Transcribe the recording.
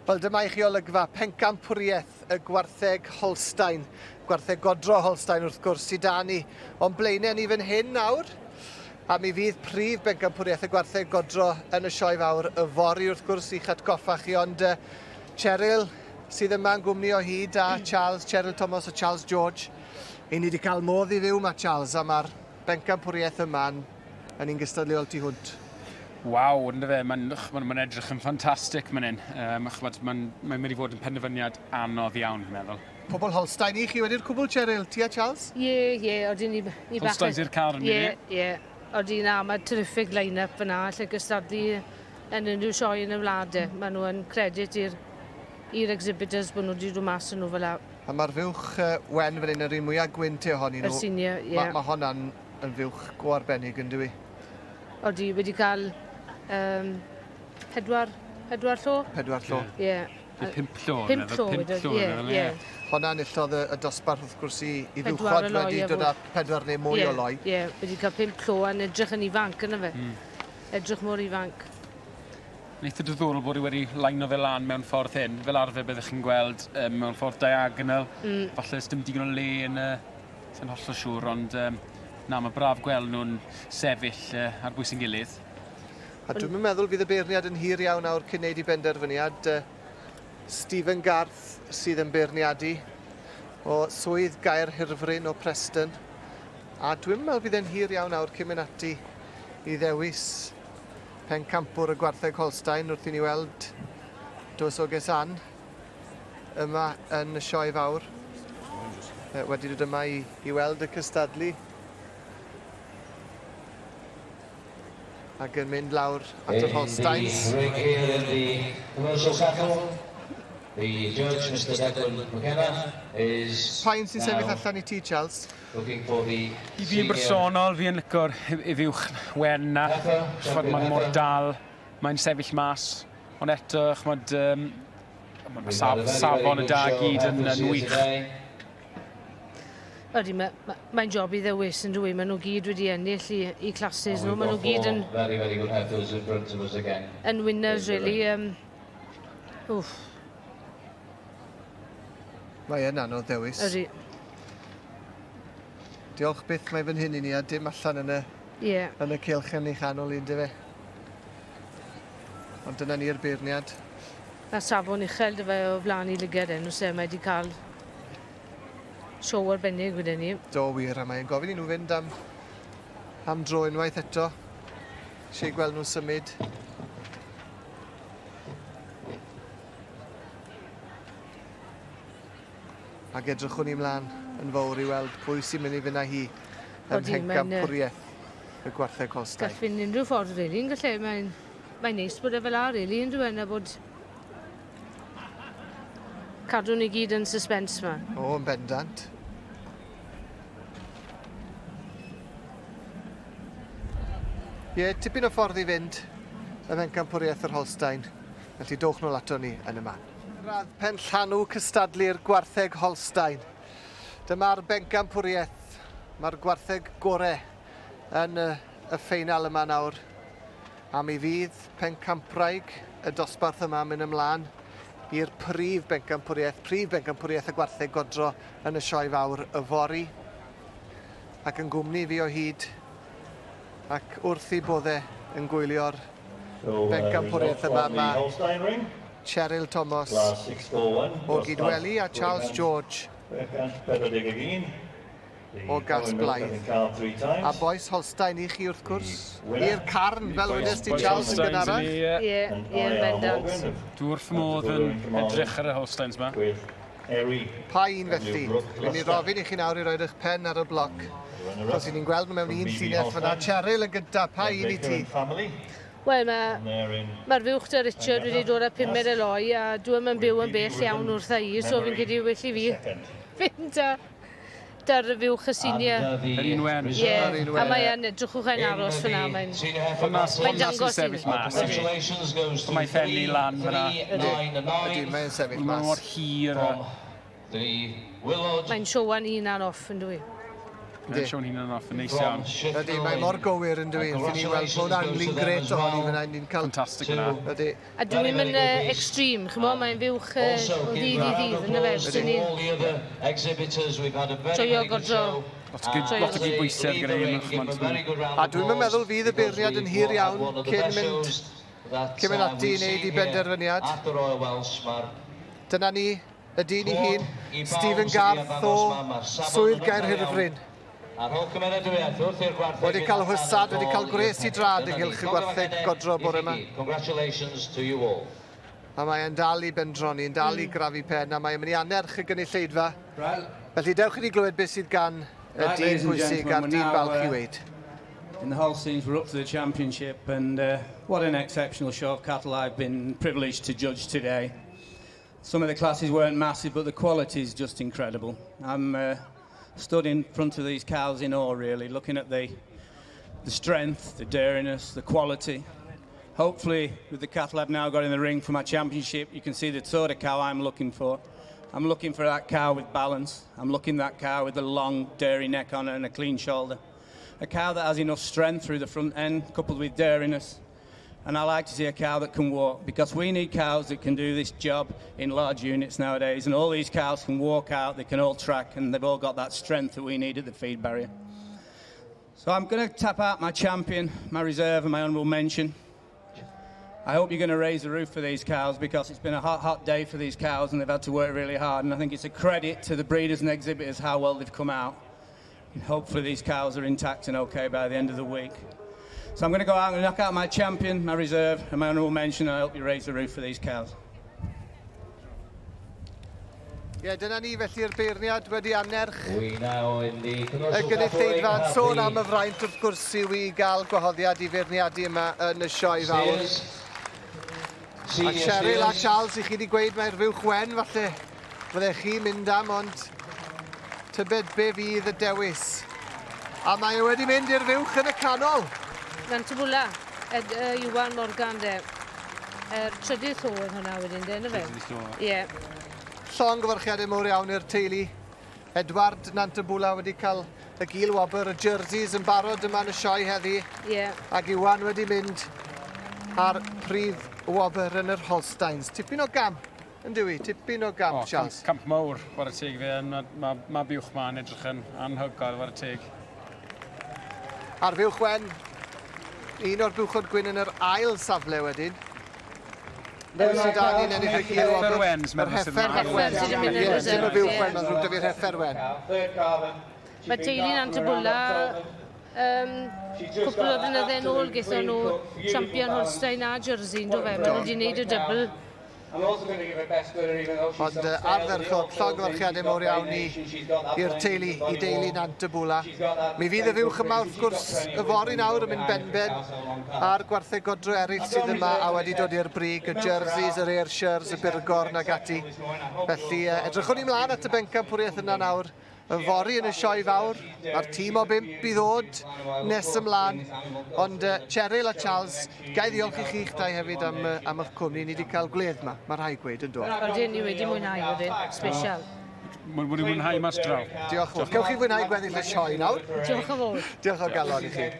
Wel, dyma i chi olygfa pencampwriaeth y gwartheg Holstein. Gwartheg godro Holstein, wrth gwrs, sydd da ni o'n blaenau ni fan hyn nawr. A mi fydd prif bencampwriaeth y gwartheg godro yn y sioe fawr yfory, wrth gwrs, i'ch atgoffa chi. Ond uh, Cheryl sydd yma yn gwmni o hyd a Charles, Cheryl Thomas a Charles George. I ni wedi cael modd i fyw yma, Charles, a mae'r bencampwriaeth yma'n yn un gystadleuol tu hwnt. Waw, ynddo fe, mae'n ma ma edrych yn ffantastig man hyn. Um, ch'mod, mae'n mae mynd i fod yn penderfyniad anodd iawn, fi'n meddwl. Pobl Holstein i chi wedi'r cwbl, Cheryl, ti a Charles? Ie, ie, odi ni, ni bach... Holsteins i'r car yn Ie, ie. Odi, na, mae terrific line-up fyna, lle gystadlu yn unrhyw sioe yn y wlad e. Maen nhw yn credit i'r i'r exhibitors bod nhw wedi dod mas yn nhw fel 'a. A mae'r fuwch wen fan hyn yr un mwyaf gwyn te ohonyn nhw. Y senior, ie. Mae ma honna'n yn fuwch go arbennig yn dyw 'i? Odi, wedi cael um, pedwar, pedwar llo. Pedwar llo. Ie. Yeah. Pump llo. Pump llo, ie, ie. Honna enillodd y, y dosbarth wrth gwrs i, i fuwchod wedi dod â pedwar neu mwy yeah, o loi. Ie, yeah, wedi cael pump llo a'n edrych yn ifanc yna fe. Mm. Edrych mor ifanc. Yn eitha diddorol bod e wedi laino fe lan mewn ffordd hyn. Fel arfer byddech chi'n gweld um, mewn ffordd diagonal. Mm. Falle dim digon o le yn y Sai'n hollol siŵr, ond um, na, mae braf gweld nhw'n sefyll uh, ar bwys yn gilydd. A dwi'm yn meddwl fydd y beirniad yn hir iawn nawr cyn neud i benderfyniad. Stephen Garth sydd yn beirniadu o swydd Gaerhirfryn o Preston. A dwi'm yn meddwl fydd e'n hir iawn nawr cyn mynd ati i ddewis pencampwr y gwartheg Holstein wrth i ni weld Dywysoges Ann yma yn y Sioe Fawr. Wedi dod yma i, i weld y cystadlu. Ac yn mynd lawr at yr Holsteins. In the ring here in the commercial cattle, the judge, Mr Declan McKenna, is Pa un sy'n sefyll allan i ti, Charles? looking for the I fi yn bersonol, fi yn licio'r y fuwch wen na. Ch'mod, mae'n mor dal, mae'n sefyll mas. Ond eto, ch'mod, um, mae saf, safon y da gyd yn, yn wych. Ydy, mae'n ma, ma job i ddewis yn dwi. Maen nhw gyd wedi ennill i, i classes nhw. Maen nhw gyd yn, very, very good heifers in front of us again. yn winners, really. Um, wff. Mae yn anodd dewis. Ydy. Diolch byth mae fan hyn i ni a dim allan yn y, yeah. yn y cylch yn ei chanol un, dyfe. Ond dyna ni'r beirniad. Mae safon uchel 'da fe o flaen ei lygad e, on'd o's e? Mae 'di cael siow arbennig wedyn 'ny. Do wir, a mae'n gofyn i nhw fynd am am dro unwaith eto. Eisiau gweld nhw'n symud. Ac edrychwn ni mlaen yn fawr i weld pwy sy'n mynd i fynd â hi ym mhencampwriaeth y gwartheg Holstein. Gall fynd unrhyw ffordd rili yn gall e? Mae'n mae'n neis bod e fel 'a rili on'd yw e na bod cadw ni gyd yn suspense 'ma. O yn bendant. Ie, tipyn o ffordd i fynd ym mhencampwriaeth yr Holstein. Felly dowch nôl ato ni yn y man. Radd penllanw cystadlu'r gwartheg Holstein. Dyma'r bencampwriaeth. Mae'r gwartheg gore yn y, y ffeinal yma nawr. A mi fydd pencampwraig y dosbarth yma mynd ymlaen i'r prif bencampwriaeth, prif bencampwriaeth y gwartheg godro yn y sioe fawr yfory. Ac yn gwmni fi o hyd ac wrth i bodde yn gwylio'r bencampwriaeth yma mae Cheryl Thomas o Gydweli a Charles George o Gas Blaidd. A bois Holstein i chi wrth gwrs. I'r carn, fel wedes ti Charles yn gynharach. Ie, ie, yn bendant. Dwi wrth fy modd yn edrych ar y Holsteins 'ma. Pa un felly? Rwy'n i rofyn i chi nawr i roed eich pen ar y bloc. Achos i ni'n gweld nhw mewn un llinell fyna. Cheryl yn gyntaf, pa un i ti? Wel, mae mae'r fuwch 'da Richard wedi dod â pumed y loi a dyw e'm yn byw yn bell iawn wrtha i, so fi'n credu well i fi fynd â 'da'r fuwch y senior. Yr un wen. Ie, a mae yn, edrychwch e'n aros fyna, mae'n Hwnna, mae'n hwnna sy'n dangos i sefyll mas i fi. Mae phennu lan fyna. Ydy, ydy, mae'n sefyll Mae mas. mor hir a... Mae'n showan hunan off, yn dyw 'i? Mae'n show'n hunan off yn neis iawn. Ydy, mae mor gywir yn dwi. Wrth i ni weld bod angling gret ohoni fyna, ni'n cael... Fantastic yna. Ydy. A dwi'n mynd yn extreme, ch'mo, mae'n fuwch o ddydd i ddydd, yn y fe. Ni'n joio godro. Lot o gyd, lot o gyd-bwysedd gyda un ch'mod. A dwi'm yn meddwl fydd y beirniad yn hir iawn cyn mynd cyn mynd ati i wneud i benderfyniad. Dyna ni, y dyn ei hun, Stephen Garth o Swydd Gaerhirfryn. Wedi cael hwsad, wedi cael gwres i drad ynghylch y gwartheg godro bore yma. A mae e'n dal i bendroni, yn dal i grafu pen, a mae e'n mynd i annerch y gynulleidfa. Felly dewch i ni glywed beth sydd gan y dyn pwysig a'r dyn balch i weud. In the Holsteins, we're up to the championship, and what an exceptional show of cattle I've been privileged to judge today. Some of the classes weren't massive, but the quality is just incredible. I'm stood in front of these cows in awe, really, looking at the strength, the dairyness, the quality. Hopefully, with the cattle I've now got in the ring for my championship, you can see the sort of cow I'm looking for. I'm looking for that cow with balance. I'm looking that cow with a long, dairy neck on her and a clean shoulder. A cow that has enough strength through the front end, coupled with dairyness. And I like to see a cow that can walk, because we need cows that can do this job in large units nowadays. And all these cows can walk out, they can all track, and they've all got that strength that we need at the feed barrier. So I'm going to tap out my champion, my reserve, and my honourable mention. I hope you're going to raise the roof for these cows, because it's been a hot, hot day for these cows and they've had to work really hard. And I think it's a credit to the breeders and exhibitors how well they've come out. And hopefully these cows are intact and okay by the end of the week. So I'm going to go out and knock out my champion, my reserve, and my honourable mention, and I hope you raise the roof for these cows. Ie, yeah, dyna ni felly'r beirniad wedi annerch y gynulleidfa. Sôn am y fraint wrth gwrs yw i gael gwahoddiad i feirniadu yma yn y sioe fawr. A Cheryl a Charles, i chi wedi gweud mae'r fuwch wen falle fyddech chi'n mynd am, ond tybed be fydd y dewis. A mae e wedi mynd i'r fuwch yn y canol. Nant y Bwla, Ed, Iwan Morgan de. Yr trydydd tho oedd hwnna wedyn de, na fe? Ie. Llongyfarchiadau mawr iawn i'r teulu. Edward Nant y Bwla wedi cael y gil wobr, y jerseys yn barod yma yn y sioe heddi. Ac Iwan wedi mynd ar prif wobr yn yr Holsteins. Tipyn o gamp, yn dywi? Tipyn o gamp, O, Charles. Camp, camp mawr, whare teg fe. Mae ma, ma buwch ma'n edrych yn anhygoel, whare teg. A'r fuwch wen, un o'r buwchod gwyn yn yr ail safle wedyn. Pwy sydd da ni'n ennill y gil wobr? Heffer wens, Yr meddwl sydd heffer yn ail. wen. Sydd yn mynd yn Ie, dim y buwch reserve, wen, mae'n ddrwg 'da fi'r heffer wen. Mae teulu Nant y Bwla, cwpl o flynydde nôl gaethon nhw champion Holstein a Jersey, ynddo fe? Maen nhw wedi gwneud y double. Ond ardderchog, llongyfarchiadau mawr iawn i'r teulu, i deulu Nant y Bwla. Mi fydd y fuwch yma wrth gwrs yfory nawr yn mynd benben a'r gwartheg godro eraill sydd yma a wedi dod i'r brig, y Jerseys, yr Ayrshires, y Burgorn ac ati. Felly edrychwn ni mlaen at y bencampwriaeth yna nawr. Yfory yn y sioe fawr, mae'r tîm o bump i ddod nes ymlaen. Ond Cheryl a Charles, ga i ddiolch i chi'ch dau hefyd am eich cwmni. Ni wedi cael gwledd yma, mae rhaid gweud yn dod. Odyn, ni wedi mwynhau wedyn, special. Mae'n wedi mwynhau mas draw. Diolch yn fawr. Gewch chi fwynhau gweddill y sioe nawr. Diolch yn fawr. Diolch o galon i chi.